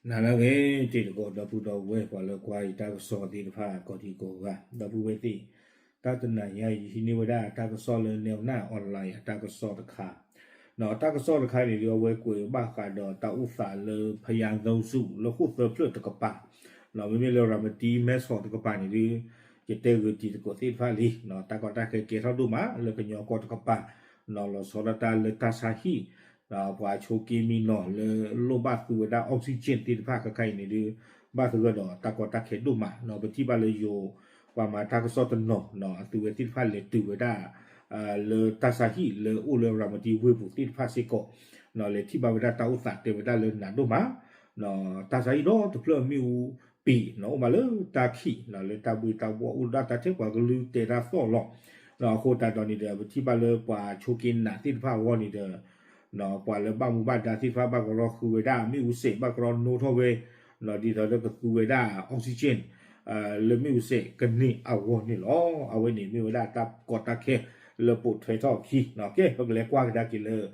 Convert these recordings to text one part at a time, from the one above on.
နၤလၢအဂ့ၤ တံၤသကိး ဒီပုၢ်ဒီဝဲၢ် ပှၤလၢကွၢ်ယတၢ်ကစီၣ်သ့ၣ်တဖၣ် ကိးဒံကိးဂၤ ဒီပုၢ်ဝဲၢ်သ့ၣ်, တၢ်တနၤညါအံၤ ယဟံးန့ၢ်ဝဲဒၣ်တၢ်ကစီၣ်လၢ Newna Online အတၢ်ကစီၣ်တခါ, တၢ်ကစီၣ်တခါန့ၣ်ဒုး အဝဲကွဲးဘၣ်ဃးဒီးတၢ်အိၣ်သးလၢ ဖယါသိဆူၣ် လၢဃိၣ်သၢဖျၢၣ်တကပၤ, မ့မ့ၢ်လၢရၤမတံ မဲဆီးတကပၤန့ၣ်ဒုး ယတဲဂ့ၤတံၤသကိးသ့ၣ်တဖၣ်လံ, တၢ်ကီတၢ်ခဲကဲထီၣ်ဒိၣ်မး လၢကညီကီၢ်တကပၤ, လီၤဆီဒၣ်တၢ်လၢတၢ်ဆါဟံၣ် ပှၤဆိးက့မံနီၤလၢလိၣ်ဘၣ်သူဝဲဒၣ် oxygen သ့ၣ်တဖၣ်ခဲခါအံၤန့ၣ်ဒုး ဘၣ်သဂၢၢ်ဒီးတၢ်ကီတၢ်ခဲဒိၣ်မး, ပထံၣ်ဘၣ်လၢယိၤ ပှၤမၤတၢ်ကစီၣ်တနီၤ အသုဝဲသ့ၣ်တဖၣ်လဲၤတုၤဝဲဒၣ် လၢတၢ်ဆါဟံၣ်လၢအိၣ်လၢရၤမတံဝ့ၢ်ပူၤသ့ၣ်တဖၣ်စ့ၢ်ကီး, လဲၤထံၣ်ဘၣ်ဝဲဒၣ်တၢ်အိၣ်သးတဲဝဲဒၣ်လၢနးဒိၣ်မး တၢ်ဆါဟံၣ်ဒီတဖျၢၣ်မ့ၣ်အူပံာ် အိၣ်မးလၢတၢ်ခံး လၢတၢ်ဘှ့တၢ်ဘှီအိၣ်ဒၣ်တၢ်ထဲပှၤကလုာ်တဲတၢ်သီၣ်လီၤ, အဃိသတးဒီးန့ၣ်ဒီး ပထံၣ်ဘၣ်လၢပှၤဆိးက့နးသ့ၣ်တဖၣ်အဂီၢ်န့ၣ်ဒီး ပှၤလၢဘၣ်မူဘၣ်ဒါသ့ၣ်တဖၣ် ဘၣ်ကရီဃုဝဲဒၣ်မ့ၣ်အူစဲး ဘၣ်ကရီနိထီၣ်ဝဲ ဒ်သိးလၢကသူဝဲဒၣ် oxygen လၢမ့ၣ်အူစဲးကန့ၢ်အဂီၢ်န့ၣ်လီၤ. အဝဲန့ၣ်မ့ၢ်ဝဲဒၣ်တၢ်ကီတၢ်ခဲလၢပိာ်ထွဲထီၣ်အခံ, ကဲ ပကလဲၤကွၢ်ကဒါက့ၤလၢ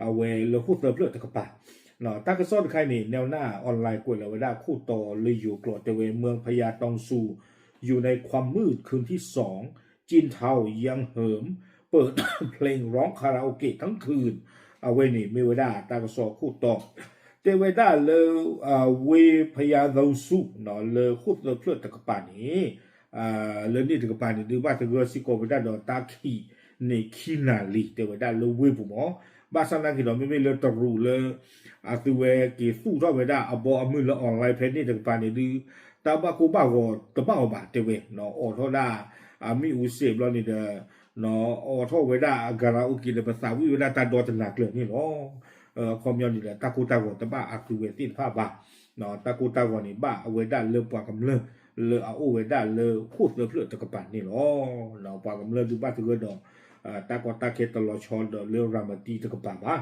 အဝဲလၢဃိၣ်သၢဖျၢၣ်တကပၤ, တၢ်ကစီၣ်တခါအံၤန့ၣ် Newna Online ကွဲးလီၤဝဲဒၣ်ခိၣ်တီလၢယိၤကျိာ်တဲဝဲ เมืองพญาตองสู่อยู่ในความมืดคืนที่สอง จินเทายังเหิม เปิดเพลงร้องคาราโอเกะทั้งคืน အဝဲန့ၣ်မ့ၢ်ဝဲဒၣ်တၢ်ကစီၣ်ခိၣ်တီ တဲဝဲဒၣ်လၢ ဝ့ၢ်ဖယါသိဆူၣ် လၢဃိၣ်သၢဖျၢၣ်တကပၤန့ၣ် လၢန့ၣ်တကပၤန့ၣ်ဒုး ဘၣ်သဂၢၢ်စ့ၢ်ကီးဝဲဒၣ်ဒီးတၢ်ခံးန့ၣ်ခံနၤလံ တဲဝဲဒၣ်လၢဝ့ၢ်ပူၤမး, ဘၣ်ဆၣ်နာ်က့ၤဒီး မ့မ့ၢ်လၢတရူးလၢ အသုဝဲက့ၤသူၣ်ထီၣ်ဝဲဒၣ်အဘီအမုၢ်လၢ online ဖဲန့ၣ်တကပၤန့ၣ်ဒုး တၢ်ဘၣ်ကိၢ်ဘၣ်ဂီၤတဘၣ်အီၤဘၣ် တဲဝဲ အိးထီၣ်ဒၣ် အမ့ၣ်အူစဲးဘျီန့ၣ်ဒီး အိးထီၣ်ဝဲဒၣ်အ karaoke ဒီး ပသးဝံၣ်ဝဲဒၣ်တၢ်ဒီတနၤကျၢၤန့ၣ်လီၤ. အခီပညီန့ၣ်ဒီး တၢ်ကိၢ်တၢ်ဂီၤတဘၣ်အသုဝဲသ့ၣ်တဖၣ်ဘၣ်, တၢ်ကိၢ်တၢ်ဂီၤန့ၣ် ဘၣ်အဝဲဒၣ်လၢပှၤကမျၢၢ်လၢအအိၣ်ဝဲဒၣ်လၢဃိၣ်သၢဖျၢၣ်တကပၤန့ၣ်လီၤ. ပှၤကမျၢၢ်ဒုးဘၣ်သဂၢၢ်ဒီး တၢ်ကီတၢ်ခဲတလီၤဆီဒီးလၢရၤမတံတကပၤဘၣ်.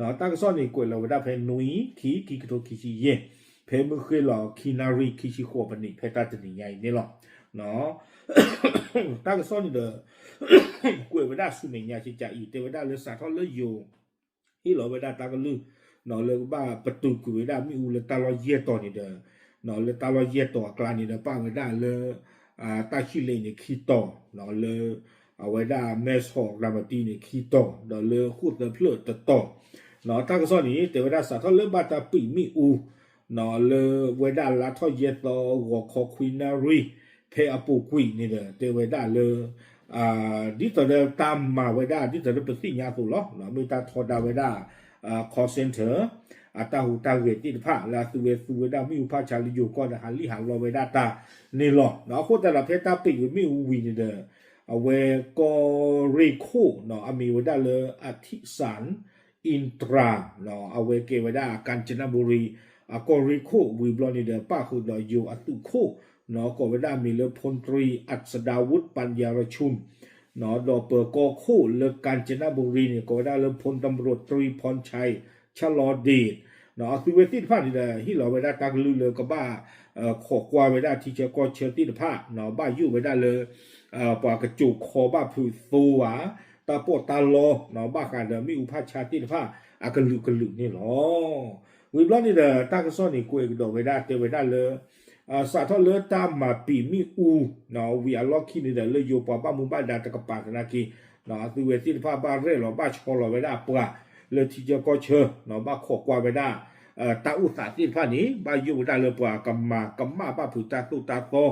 တၢ်ကစီၣ်န့ၣ် ကွဲးလီၤဝဲဒၣ်ဖဲနွံ ခံ ခံကထိခံဆံယဲၢ်, ဖဲမုၢ်ဃ့ၢ်လီၤခံနၣ်ရံၣ်ခံဆံဃိးပနံး ဖဲတၢ်တနံၤညါအံၤန့ၣ်လီၤ. တၢ်ကစီၣ်န့ၣ်ဒီး ကွဲးဝဲဒၣ်ဆူမဲာ်ညါကကးအံၤ တဲဝဲဒၣ်လၢစးထီၣ်လၢယိၤ ဟ့ၣ်လီၤဝဲဒၣ်တၢ်ကလုၢ် လၢကဘၣ်ပတုာ်ကွံာ်ဝဲဒၣ်မ့ၣ်အူလၢတၢ်လီၢ်ယဲၢ်တီၤန့ၣ်ဒီး လၢတၢ်လီၢ်ယဲၢ်တီၤအကျါန့ၣ်ဒီး ပာ်ဝဲဒၣ်လၢ တၢ်ဟံၣ်လ့န့ၣ်ခံတီၤ လၢ အဝဲဒၣ်မဲဆီးရၤမတံန့ၣ်ခံတီၤ ဒီးလၢဃိၣ်သၢဖျၢၣ်တတီၤ တၢ်ကစီၣ်န့ၣ် တဲဝဲဒၣ်စးထီၣ်လၢဘၣ်တၢ်ပံာ်မ့ၣ်အူ လၢဝဲဒၣ်လါထီၣ်ယဲၢ်သီ ဂီၤခီခွံနၣ်ရံၣ် ဖဲအပူၤကွံာ်န့ၣ်ဒီး တဲဝဲဒၣ်လၢ ဒ်သိးဒီးတၢ်မၤဝဲဒၣ် ဒ်သိးဒီးပသ့ၣ်ညါအသိးလီၤ. မ့ၢ်တၢ်ထီဒါဝဲဒၣ် call center အတၢ်ဟူးတၢ်ဂဲၤသ့ၣ်တဖၣ် လၢအသုဝဲသူဝဲဒၣ်မ့ၣ်အူဖးဆါလၢယိၤကီၢ်ဒီး ဟးလံၣ်ဟးလီဝဲဒၣ်တၢ်န့ၣ်လီၤ. အဃိသတးဒီး ဖဲတၢ်ပံာ်ဝဲမ့ၣ်အူဝံၤန့ၣ်ဒီး အဝဲကီၢ်ရ့ၣ်ခိၣ် အမ့ၢ်ဝဲဒၣ်လၢ အထံးစၣ် အ့တြၤ အဝဲကဲဝဲဒၣ် ကၣ်စနဘူရံ အကီၢ်ရ့ၣ်ခိၣ်ဝံၤဘျီန့ၣ်ဒီး ပၣ်ဃုာ်ဒီးယိၤအသုးခိၣ် ကိးဝဲဒၣ်မံၤလၢ พลตรีอัศดาวุฒิ ปัญญารชุน ဒီးပၢၤကီၢ်ခိၣ်လၢကၣ်စနဘူရံန့ၣ် ကိးဝဲဒၣ်လၢ พลตำรวจตรีพรชัย ชลอเดช အသုဝဲသ့ၣ်တဖၣ်န့ၣ်ဒီး ဟ့ၣ်လီၤဝဲဒၣ်တၢ်ကလုၢ်လၢကဘၣ် ခိးကွၢ်ဝဲဒၣ်ထံဆၢကီၢ်ဆၢသ့ၣ်တဖၣ် ဘၣ်ယိၣ်ဝဲဒၣ်လၢ ပှၤကစိာ်ခီဘၣ်ဖုးသိဧါ တၢ်ပီးတၢ်လီ ဘၣ်ဃးဒီးမ့ၣ်အူဖးဆါသ့ၣ်တဖၣ် အကလုာ်ကလုာ်န့ၣ်လီၤ. ဝံၤဘျီန့ၣ်ဒီး တၢ်ကစီၣ်န့ၣ် ကွဲးကဒီးဝဲဒၣ် တဲဝဲဒၣ်လၢ စးထီၣ်လၢတၢ်မၤပံာ်မ့ၣ်အူ ဝံၤအလီၢ်ခံန့ၣ်ဒီး လၢယိၤပှၤဘၣ်မူဘၣ်ဒါတကပၤသနာ်က့ အသုဝဲသ့ၣ်တဖၣ်ဘၣ်ရဲၣ်လီၤဘၣ်ဆီလီၤဝဲဒၣ်ပှၤ လၢထံဆၢကီၢ်ဆၢ ဘၣ်ခိးကွၢ်ဝဲဒၣ် တၢ်အိၣ်သးသ့ၣ်တဖၣ်န့ၣ် ဘၣ်ယိၣ်ဝဲဒၣ်လၢပှၤကမၤကမၣ်ဘၣ်ဖုးတၢ်သိၣ်တၢ်သီ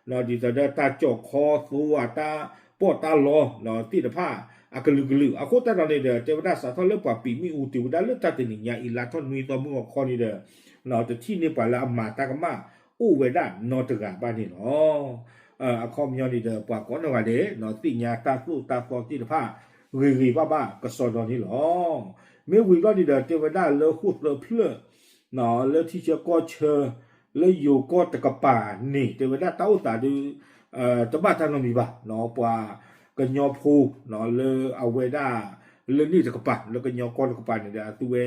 ဒ်သိးဒီးတၢ်စိာ်ခီသိဧါ တၢ်ပီးတၢ်လီ သ့ၣ်တဖၣ် အကလုာ်ကလုာ် အဃိသတးဒီးန့ၣ်ဒီး တဲဝဲဒၣ်စးထီၣ်လၢပှၤပံာ်မ့ၣ်အူတုၤဝဲဒၣ်လၢတၢ်တနံၤညါအံၤ လါထီၣ်နွံသီမုၢ်ဂီၤခီန့ၣ်ဒီး တထံၣ်န့ၢ်ပှၤလၢအမၤတၢ်ကမၣ်အိၣ်ဝဲဒၣ်နီတဂၤဘၣ်န့ၣ်လီၤ. အခီပညီန့ၣ်ဒီး ပှၤကိးနီၢ်ဂၤဒဲး သ့ၣ်ညါတၢ်သိၣ်တၢ်သီသ့ၣ်တဖၣ် ဂ့ၤဂ့ၤဘၣ်ဘၣ်ကစီဒီန့ၣ်လီၤ. မ့ၢ်ဝံၤဘျီန့ၣ်ဒီး တဲဝဲဒၣ်လၢဃိၣ်သၢဖျၢၣ် လၢထံဆၢကီၢ်ဆၢ လၢယိၤကီၢ်တကပၤန့ၣ် တဲဝဲဒၣ်တၢ်အိၣ်သးဒုး တဘၣ်တၢ်နီတမံၤဘၣ် ပှၤကညီဖိ လၢအဝဲဒၣ် လၢန့ၣ်တကပၤ လၢကညီကီၢ်တကပၤန့ၣ်ဒီး အသုဝဲ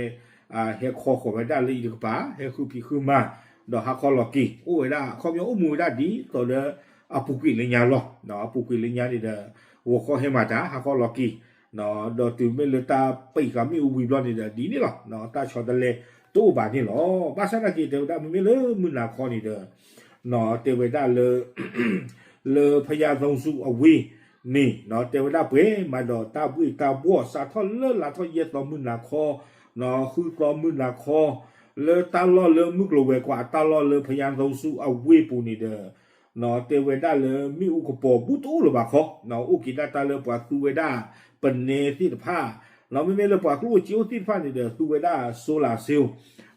ဟဲခီဃီၤဝဲဒၣ်လၢအံၤတကပၤ ဟဲဃုဖံးဃုမၤ ဒီးဟးခီလီၤက့ၤ အိၣ်ဝဲဒၣ် အခီပညီအိၣ်မူဝဲဒၣ်ဒ်သိးလၢ အပူၤကွံာ်လၢညါလီၤ. အပူၤကွံာ်လၢညါန့ၣ်ဒီး ဂီၤခီဟဲမၤတၢ် ဟးခီလီၤက့ၤ ဒီးတုၤမ့ၢ်လၢတၢ်ပံာ်ဃာ်မ့ၣ်အူဝံၤဘျီန့ၣ်ဒီး ဒ်န့ၣ်လီၤ. တၢ်ဆီတလဲ တအိၣ်ဘၣ်န့ၣ်လီၤ. ဘၣ်ဆၣ်သနာ်က့ တဲဝဲဒၣ်မ့မ့ၢ်လၢမုၢ်နၤခီန့ၣ်ဒီး တဲဝဲဒၣ်လၢ လၢဖယါသိစူအဝ့ၢ်န့ၣ် တဲဝဲဒၣ်ပှဲၤမးဒီးတၢ်ဘှ့ၣ်တၢ်ဘှီၣ် စးထီၣ်လၢလါထီၣ်ယဲၢ်သီမုၢ်နၤခီ ဃုသီမုၢ်နၤခီ လၢတၢ်လီၢ်လၢမုၢ်ကျိၤဝဲၤကွာ် အတၢ်လီၢ်လၢဖယါသိစူအဝ့ၢ်ပူၤန့ၣ်ဒီး တဲဝဲဒၣ်လၢမ့ၣ်အူကပီၤဘူးတအိၣ်လၢၤဘၣ်ခီ အိၣ်က့ၤဒၣ်တၢ်လၢပှၤသူဝဲဒၣ်ပနဲသ့ၣ်တဖၣ် မ့မ့ၢ်လၢပှၤကျိၣ်အိၣ်စ့အိၣ်သ့ၣ်တဖၣ်န့ၣ်ဒီး သူဝဲဒၣ် solar cell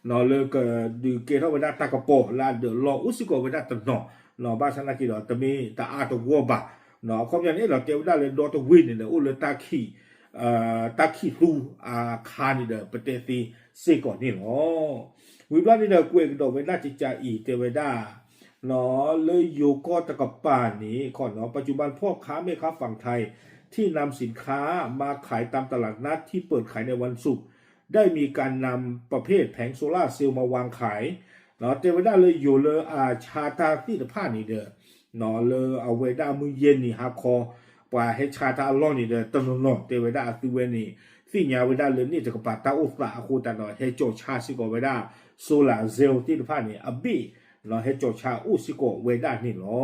လၢကဒုးကဲထီၣ်ဝဲဒၣ်တၢ်ကပီၤလၢအဒၢးလီၢ်အိၣ်စ့ၢ်ကီးဝဲဒၣ်တနီၤ ဘၣ်ဆၣ်သနာ်က့ဒီး တမ့ၢ်တအါတဂီၢ်ဘၣ်. အခီပညီန့ၣ်ဒီး တဲဝဲဒၣ်လၢဒီတဝ့ၢ်န့ၣ်ဒီး အိၣ်လၢ တၢ်ခံးသူအခါန့ၣ်ဒီး ပတဲသ့စ့ၢ်ကီးန့ၣ်လီၤ. ဝံၤဘျီန့ၣ်ဒီး ကွဲးကဒီးဝဲဒၣ်ကကးအံၤ တဲဝဲဒၣ် လၢယိၤကီၢ်တကပၤန့ၣ် ปัจจุบันพ่อค้าแม่ค้าฝั่งไทยที่นำสินค้ามาขายตามตลาดนัดที่เปิดขายในวันศุกร์ ได้มีการนำประเภทแผงโซลาร์เซลล์มาวางขาย တဲဝဲဒၣ်လၢယိၤလၢအဆါတၢ်သ့ၣ်တဖၣ်န့ၣ်ဒီး လၢအဝဲဒၣ်မုၢ်ယဲၢ်နံၤဟါခီ ပှၤဟဲဆါတၢ်အလီၢ်န့ၣ်ဒီး တနီၤနီၤ တဲဝဲဒၣ်အသုဝဲန့ၣ် သ့ၣ်ညါဝဲဒၣ်လၢန့ၣ်တကပၤတၢ်အိၣ်သးအဃိသတးဒီး ဟဲကၠီၤဆါစ့ၢ်ကီးဝဲဒၣ် solar cell သ့ၣ်တဖၣ်န့ၣ် အဘ့ၣ် ဟဲကၠီၤဆါအိၣ်စ့ၢ်ကီးဝဲဒၣ်န့ၣ်လီၤ.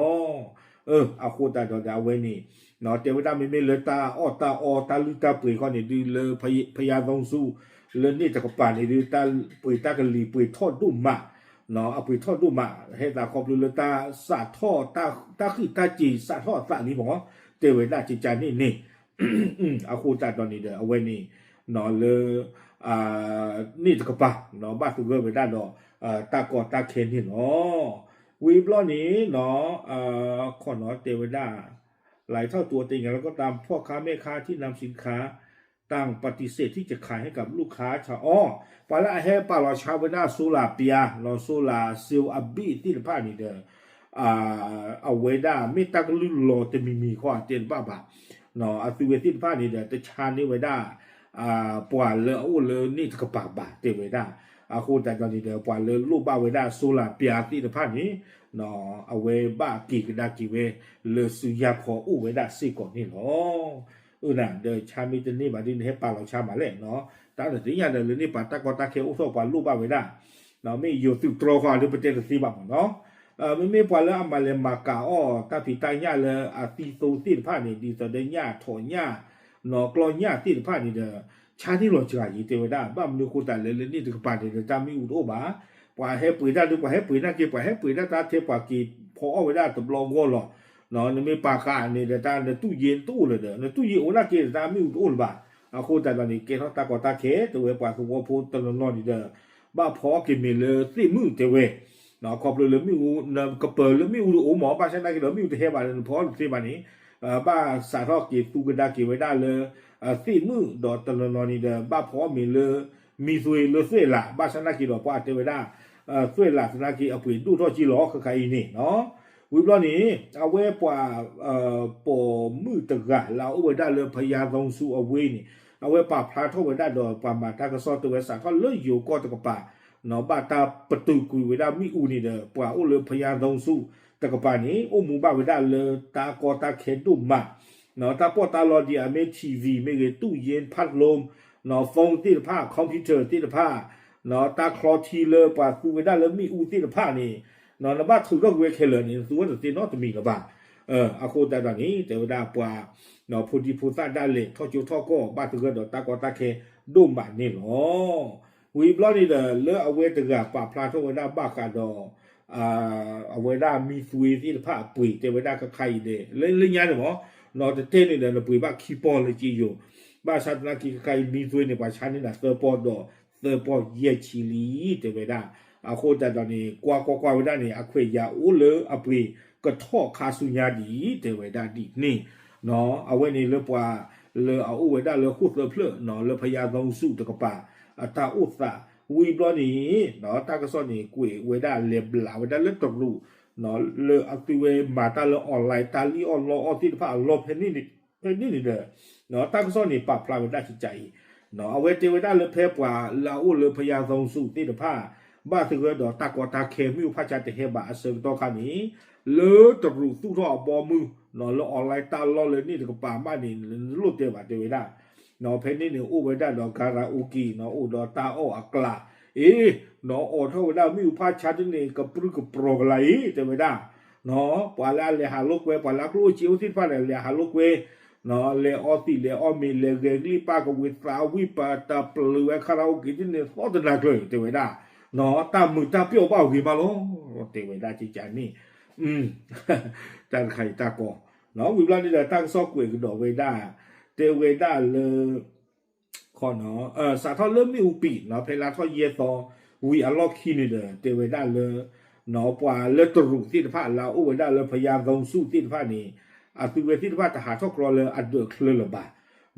အဃိသတးဒီးအဝဲန့ၣ် တဲဝဲဒၣ်မ့မ့ၢ်လၢတၢ်အီၣ်တၢ်အီတၢ်လုၢ်တၢ်ပှ့ၤခီန့ၣ်ဒုးလၢ ဖယါသိစူ လၢန့ၣ်တကပၤန့ၣ်ဒုး တၢ်ပှ့ၤတၢ်ကလံၤပှ့ၤထီၣ်ဒိၣ်မး အပှ့ၤထီၣ်ဒိၣ်မး ဟဲသးခီဖျိလၢတၢ်စးထီၣ် တၢ်ဃံၣ်တၢ်စ့ၤစးထီၣ်အသးလံမး တဲဝဲဒၣ်ကကးန့ၣ်န့ၣ် အဃိသတးဒီးန့ၣ်ဒီး အဝဲန့ၣ် လၢ န့ၣ်တကပၤ ဘၣ်သဂၢၢ်ဝဲဒၣ်ဒီး တၢ်ကီတၢ်ခဲန့ၣ်လီၤ. ဝံၤဘျီန့ၣ် ခီနီၤတဲဝဲဒၣ် หลายเท่าตัว แต่อย่างไรก็ตาม พ่อค้าแม่ค้าที่นำสินค้าต่างปฏิเสธที่จะขายให้กับลูกค้าชาว အီ ပှၤလၢအဟဲပာ်လီၤဆါဝဲဒၣ် solar ပျါ solar cell အဘ့ၣ်သ့ၣ်တဖၣ်န့ၣ်ဒီး အဝဲဒၣ်မ့ၢ်တၢ်ကလုၢ်လီၤတမံၤမံၤဃီအတဲတဘၣ်ဘၣ် အသုဝဲသ့ၣ်တဖၣ်န့ၣ်ဒီး တဆါန့ၢ်ဝဲဒၣ် ပှၤလၢအအိၣ်လၢန့ၣ်တကပၤဘၣ်တဲဝဲဒၣ်. အဃိသတးဒီးန့ၣ်ဒီး ပှၤလၢလိၣ်ဘၣ်ဝဲဒၣ် solar ပျါသ့ၣ်တဖၣ်န့ၣ် အဝဲဘၣ်က့ၤကဒါက့ၤဝဲ လၢစုယါခီအိၣ်ဝဲဒၣ်စ့ၢ်ကီးန့ၣ်လီၤ. အၢ ဒီးဆါမ့ၢ်တန့ၢ်ဘၣ်ဒ်န့ၣ် ဟဲပာ်လီၤဆါမးလဲၣ် တၢ်နသ့ၣ်ညါဒီး လၢန့ၣ်ပာ်တၢ်ကီတၢ်ခဲအိၣ်ထီၣ်ပှၤလိၣ်ဘၣ်ဝဲဒၣ် မ့ၢ်ယိၤသုးတြီဃီလၢပတဲတသ့ဘၣ်မးနီၤ မ့မ့ၢ်ပှၤလၢအမၤလဲၤမၤကၤအီၣ်တၢ်ဖံးတၢ်ညၣ်လၢအသံသိသ့ၣ်တဖၣ်န့ၣ် ဒ်သိးဒီးညၣ်ထိးညၣ် နီၢ်ကျီညၣ်သ့ၣ်တဖၣ်န့ၣ်ဒီး ဆါန့ၢ်လီၤစှၤယံၤတဲဝဲဒၣ် ဘၣ်မနုၤအဃိသတးလဲၣ် လၢန့ၣ်တကပၤန့ၣ်ဒီး တၢ်မ့ၣ်အူတအိၣ်ဘၣ်. ပှၤဟဲပှ့ၤတၢ်ဒုး ပှၤဟဲပှ့ၤနာ်က့ ပှၤဟဲပှ့ၤတၢ်တၢ်ထဲပှၤက့ၤဖီအီၣ်ဝဲဒၣ်တဘျီဂီၢ်လီၤ. နမ့ၢ်ပာ်ဃာ်န့ၣ်ဒီး တၢ်နတူၢ်ယ့တအိၣ်လၢၤဒီး နတူၢ်ယ့အိၣ်နာ်က့ တၢ်မ့ၣ်အူတအိၣ်လၢၤဘၣ်. အဃိသတးဒီးန့ၣ် ကဲထီၣ်တၢ်ကီတၢ်ခဲ တဲဝဲပှၤသဝီဖိတနီၤနီၤန့ၣ်ဒီး ဘၣ်ဖီအီၣ်က့ၤမ့ၤလၢသ့ၣ်မုၣ်တဲဝဲ ခီဖျိလၢမ့ၣ်အူ နကပၢၤလၢမ့ၣ်အူတအိၣ်မး ဘၣ်ဆၣ်သနာ်က့ဒီး မ့ၣ်အူတဟဲဘၣ်လၢနဖီအီၣ်တသ့ဘၣ်န့ၣ် ဘၣ်စးထီၣ်က့ၤသူကဒါက့ၤဝဲဒၣ်လၢ သ့ၣ်မုၣ်ဒီးတနီၤနီၤန့ၣ်ဒီး ဘၣ်ဖီအီၣ်မ့ၤလၢ မံသွ့လၢသွဲၣ်လး ဘၣ်ဆၣ်သနာ်က့ဒီး ပှၤတဲဝဲဒၣ် သွဲၣ်လးသနာ်က့အပှ့ၤဒိၣ်ထီၣ်က့လီၤ ခဲခါအံၤန့ၣ် ဝံၤဘျီန့ၣ် အဝဲပှၤ ပိာ်မုၣ်တဂၤလၢအအိၣ်ဝဲဒၣ်လၢဖယါသိစူအဝ့ၢ်န့ၣ် အဝဲပာ်ဖျါထီၣ်ဝဲဒၣ်ဒီးပှၤမၤတၢ်ကစီၣ်တဲဝဲ စးထီၣ်လၢယိၤကီၢ်တကပၤ ဘၣ်တၢ်ပတုာ်ကွံာ်ဝဲဒၣ်မ့ၣ်အူန့ၣ်ဒီး ပှၤအိၣ်လၢဖယါသိစူတကပၤန့ၣ် အိၣ်မူဘၣ်ဝဲဒၣ်လၢတၢ်ကီတၢ်ခဲဒိၣ်မး တၢ်ပီးတၢ်လီဒ်အမ့ၢ် ထံၣ်ဝံၤ မ့ၢ်ဂ့ၤ တူၢ်ယ့ ဖးဒလိ phone သ့ၣ်တဖၣ် computer သ့ၣ်တဖၣ် တၢ်ချီထံလၢပှၤသူဝဲဒၣ်လၢမ့ၣ်အူသ့ၣ်တဖၣ်န့ၣ် နဘၣ်ထုးထီၣ်ကွံာ်ဝဲခဲလၢာ်န့ၣ် နသူဝဲတသ့နီတမံၤလၢၤဘၣ်. အဃိသတးဒီးန့ၣ် တဲဝဲဒၣ်ပှၤ ဖိဒံဖိသၣ်ဒၣ်လဲာ် ထီၣ်ကၠိထီၣ်ကီၢ် ဘၣ်သဂၢၢ်ဒီးတၢ်ကီတၢ်ခဲဒိၣ်မးန့ၣ်လီၤ. ဝံၤဘျီန့ၣ်ဒီး လၢအဝဲတဂၤပာ်ဖျါထီၣ်ဝဲဒၣ်ဘၣ်ဃးဒီး အဝဲဒၣ်မံသွ့သ့ၣ်တဖၣ်အပှ့ၤ တဲဝဲဒၣ်ခဲခါအံၤန့ၣ် လၢလၢညါန့ၣ်မး တတဲန့ၣ်ဒီးနပှ့ၤဘၣ်ခံပီၢ်လၢက့ယိာ် ဘၣ်ဆၣ်သနာ်က့ခဲခါအံၤ မံသွ့န့ၣ် ပှၤဆါန့ၢ်နၤသၢပီၢ်ဒီးသၢပီၢ်ယဲၢ်ဆံလံ တဲဝဲဒၣ်. အဃိသတးဒီးန့ၣ် ကွၢ်ကွၢ်ကွၢ်ဝဲဒၣ်န့ၣ် အခွဲးယာ်အိၣ်လၢအပှ့ၤကထီၣ်ခါဆူညါဒ်အံၤ တဲဝဲဒၣ်ဒ်န့ၣ် အဝဲန့ၣ်လၢပှၤလၢအအိၣ်ဝဲဒၣ်လၢဃိၣ်သၢဖျၢၣ် လၢဖယါသိစူတကပၤ အတၢ်အိၣ်သး ဝံၤဘျီန့ၣ် တၢ်ကစီၣ်န့ၣ် ကွဲးဝဲဒၣ်လဲၤဘျးဝဲဒၣ်လၢတရူး လၢအသုဝဲမၤတၢ်လၢ online တၢ်လံၣ်အီၣ်လီအီၣ်သ့ၣ်တဖၣ်အလီၢ်ဖဲန့ၣ်န့ၣ် ဖဲန့ၣ်န့ၣ်ဒီး တၢ်ကစီၣ်န့ၣ် ပာ်ဖျါဝဲဒၣ်ကကးအံၤ အဝဲတဲဝဲဒၣ်လၢဖဲပှၤလၢအအိၣ်လၢဖယါသိစူသ့ၣ်တဖၣ် ဘၣ်သဂၢၢ်ဒီးတၢ်ကီတၢ်ခဲမ့ၣ်အူဖးဆါတဟဲဘၣ်အဆၢကတီၢ်ခါန့ၣ် လၢတရူးသူၣ်ထီၣ်အဘီမုၢ် လၢ online တၢ်လီၢ်လၢန့ၣ်တကပၤမးန့ၣ် နလိၣ်တဲဘၣ်တဲဝဲဒၣ် ဖဲန့ၣ်န့ၣ် အိၣ်ဝဲဒၣ်ဒီး karaoke အိၣ်ဒီးတၢ်အီၣ်အကျး အ့ၣ်, နီၢ်အီၣ်ထီၣ်ဝဲဒၣ်မ့ၣ်အူဖးဆါဒ်န့ၣ် ကပြုၢ်ကပြီၤကလာ်အံၤ တဲဝဲဒၣ်, နီၢ် ပှၤလၢအလဲၤဟးလိာ်ကွဲ ပှၤလၢအကျိၣ်အိၣ်စ့အိၣ်သ့ၣ်တဖၣ်န့ၣ် လဲၤဟးလိာ်ကွဲ, နီၢ် လဲၤအီသံးလဲၤအီမ့ၤ လဲၤဂဲၤကလံၣ်ပၢ်ကဝံၤသးဝံၣ်ပာ်တၢ်ပျုၤဝဲ karaoke ဒ်န့ၣ်သီတနၤကျၢၤ တဲဝဲဒၣ်, နီၢ် တၢ်မုာ်တၢ်ပျီၣ်ဘၣ်ဂ့ၤမးလီၤ, တဲဝဲဒၣ်ကကန့ၣ် တၢ်တခါအံၤတၢ်ကီ, နီၢ် ဝံၤဘျီန့ၣ်ဒီး တၢ်ကစီၣ်ကွဲးကဒီးဝဲဒၣ်, တဲဝဲဒၣ်လၢ ခီနီၤ, စးထီၣ်လၢမ့ၣ်အူပံၤနီၤ ဖဲလါထီၣ်ယဲၢ်သီ ဝံၤအလီၢ်ခံန့ၣ်ဒီး တဲဝဲဒၣ်လၢ နီၤ ပှၤလၢတရူးသ့ၣ်တဖၣ်လၢအအိၣ်ဝဲဒၣ်လၢ ဘုရားသုံးဆူသ့ၣ်တဖၣ်န့ၣ် အသုဝဲသ့ၣ်တဖၣ်တဟးထီၣ်ကြီလၢအဒၢးချၢလၢၤဘၣ်,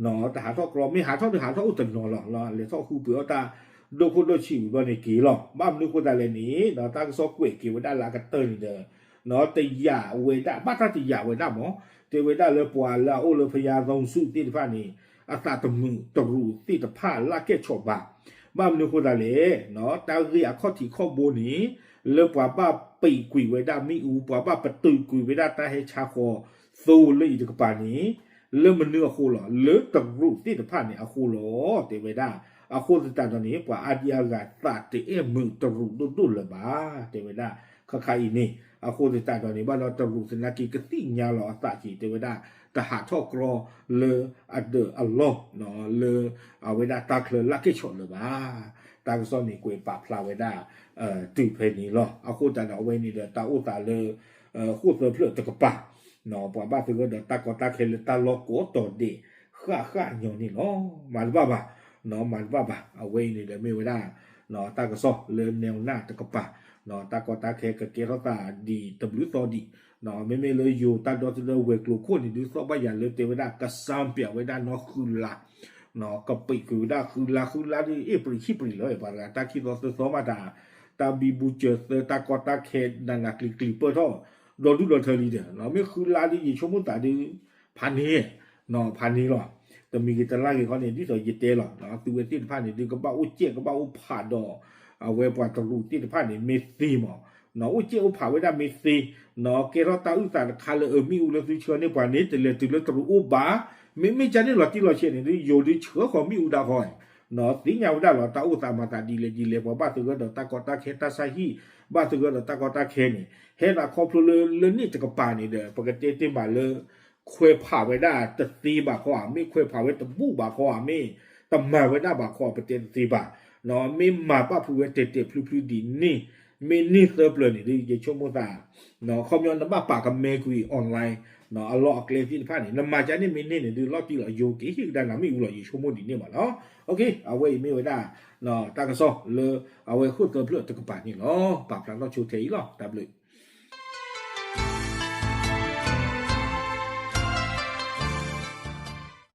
နီၤ တဟးထီၣ်ကြီ မ့ၢ်ဟးထီၣ်ဒုးဟးထီၣ်အိၣ်တနီၤလီၤ, လဲၤထီၣ်ဃုပှ့ၤအီၣ်တၢ် ဒိၣ်ခိၣ်ဒိၣ်ဆံးဝံၤဘျီန့ၣ်က့ၤလီၤ. ဘၣ်မနုၤအဃိသတးလဲၣ်န့ၣ် နီၤ တၢ်ကစီၣ်ကွဲးက့ၤဝဲဒၣ်လၢအကတၢၢ်န့ၣ်ဒီး နီၤ တယာ်ဝဲဒၣ် ဘၣ်တၢ်တယာ်ဝဲဒၣ်မး, တဲဝဲဒၣ်လၢပှၤလၢအအိၣ်လၢ ဘုရားသုံးဆူသ့ၣ်တဖၣ်န့ၣ် အသးတမုာ်တရူးသ့ၣ်တဖၣ်လၢအကဲၣ်ဆိးဘၣ်. ဘၣ်မနုၤအဃိသတးလဲၣ်, နီၤ တၢ်ဂ့ၢ်အခီၣ်ထံးခီၣ်ဘိန့ၣ် လၢပှၤဘၣ်ပံာ်ကွံာ်ဝဲဒၣ်မ့ၣ်အူ ပှၤဘၣ်ပတုာ်ကွံာ်ဝဲဒၣ်တၢ်ဟဲဆါဃီၤသိလၢအံၤတကပၤန့ၣ် လၢမနုၤအဃိလီၤ, လၢတရူးသ့ၣ်တဖၣ်န့ၣ်အဃိလီၤ, တဲဝဲဒၣ်. အဃိသတးဒီးန့ၣ် ပှၤအါဒံအါဂၤသးတအဲၣ်မုာ်တရူးဒိၣ်ဒိၣ်လၢၤဘၣ်, တဲဝဲဒၣ် ခါခါအံၤန့ၣ်. အဃိသတးဒီးန့ၣ် ဘၣ်ဒီးတရူးသနာ်က့ကသ့ၣ်ညါလီၤအသးက့ၤ တဲဝဲဒၣ် တဟးထီၣ်ကြီလၢအဒၢးအလီၢ် လၢအဝဲဒၣ်တၢ်ချၢလၢအကဲၣ်ဆိးလၢၤဘၣ်. တၢ်ကစီၣ်န့ၣ်ကွဲးပာ်ဖျါဝဲဒၣ် တုၤဖဲန့ၣ်လီၤ. အဃိသတးဒီးအဝဲန့ၣ်ဒီးတၢ်အိၣ်သးလၢ ဃိၣ်သၢဖျၢၣ်တကပၤ ပှၤဘၣ်သဂၢၢ်ဒီးတၢ်ကီတၢ်ခဲလၢတၢ်လီၢ်ကိးတီၤဒဲး ဃၣ်ဃၣ်ညီန့ၣ်လီၤ. မၤတဘၣ်ဘၣ်, မၤတဘၣ်ဘၣ်. အဝဲအံၤန့ၣ်ဒီးမ့ၢ်ဝဲဒၣ် တၢ်ကစီၣ်လၢနဲဝနၢ်တကပၤ, တၢ်ကီတၢ်ခဲကကဲထီၣ်သးဒ်တဘျုးသီဒံး, မ့မ့ၢ်လၢယိၤတၢ်ဒီသဒၢဝဲၤကျိၤခိၣ်န့ၣ် ဒုးသီၣ်ဘၣ်ယၤလၢတဲဝဲဒၣ် ကစၢ်ပျးဝဲဒၣ်နီၢ်ဃုလါ ကပံာ်ကွံာ်ဝဲဒၣ်ဃုလါ ဃုလါဒ်အ့ၣ်ပြံာ်ခံပြံာ်လီၤ. ပှၤတဂၤတၢ်ခံသီသၢသီမးတၢ်, တၢ်ဘံဘူစၢၤသၢ တၢ်ကီတၢ်ခဲနးနးကျံၤကျံၤပၢၢ်ထီၣ် ဒီဒူၣ်ဒီထၢလံဒီး မ့ၢ်ဃုလါဒ်ယဆိကမိၣ်သးဒ် ဖးန့ၢ်, ဖးန့ၢ်လီၤ. တမံၤဂ့ၤတလါဂ့ၤခီန့ၣ် ဒ်သိးယတဲလီၤ သုဝဲသ့ၣ်တဖၣ်န့ၣ် ဒုးကဘၣ်အိၣ်ကဲၣ်ကဘၣ်အိၣ်ဖးဒီး အဝဲပှၤတရူးသ့ၣ်တဖၣ်န့ၣ် မ့ၢ်သ့မး အိၣ်ကဲၣ်အိၣ်ဖးဝဲဒၣ်မ့ၢ်သ့, ကဲထီၣ်တၢ်အုၣ်သးတခါလၢအမ့ၣ်အူလၢသုဆှၢန့ၢ်ပှၤန့ၣ် တလဲၤတုၤလၢတရူးအိၣ်ဘၣ်. မ့မ့ၢ်ကန့ၣ်လီၤတံၢ်လီၤဆဲးန့ၣ် ဒုးယိၤဒုးဆှၢဃီၤမ့ၣ်အူဒၣ်ဃီ, သ့ၣ်ညါဝဲဒၣ်လီၤ တၢ်အိၣ်သးမၤသးဒ်လဲၣ်ဒ်လဲၣ် ပှၤဘၣ်သဂၢၢ်ဒီးတၢ်ကီတၢ်ခဲတၢ်ဆါဟံၣ် ဘၣ်သဂၢၢ်ဒီးတၢ်ကီတၢ်ခဲန့ၣ် ဟဲသးခီဖျိလၢလၢန့ၣ်တကပၤန့ၣ်ဒီး ပကတဲတ့ၢ်မးလၢ ခွဲးဖးဝဲဒၣ်တသ့ဘၣ်ဃီဧါ မ့ၢ်ခွဲးဖးဝဲတဘူၣ်ဘၣ်ဃီဧါ မ့ၢ်တမၤဝဲဒၣ်ဘၣ်ဃီဧါ ပတဲတသ့ဘၣ်, မ့ၢ်မၤဘၣ်ဖုးဝဲတဲာ်တဲာ်ဖျုးဖျုးဒ်န့ၣ် မ့ၢ်န့ၢ်သၢပျၢၤန့ၣ်ဒုး ယဆိကမိၣ်သး ခီပညီနဘၣ်ပာ်ကမဲကွံာ် online အလီၢ်အကျဲသ့ၣ်တဖၣ်န့ၣ် နမၤကန့ၣ်မ့ၢ်န့ၢ်န့ၣ်ဒုး လီၤတံၢ်လီၤယိၤက့ၤဟ့ၣ်ကဒါနၤမ့ၣ်အူလီၤ ယဆိကမိၣ်ဒ်န့ၣ်မးလီၤ. အဝဲအံၤမ့ၢ်ဝဲဒၣ် တၢ်ကစီၣ်လၢ အဝဲဃိၣ်သၢဖျၢၣ်တကပၤန့ၣ်လီၤ. ပာ်ဖျါထီၣ်ဆိထဲအံၤလီၤ. တၢ်ဘျုး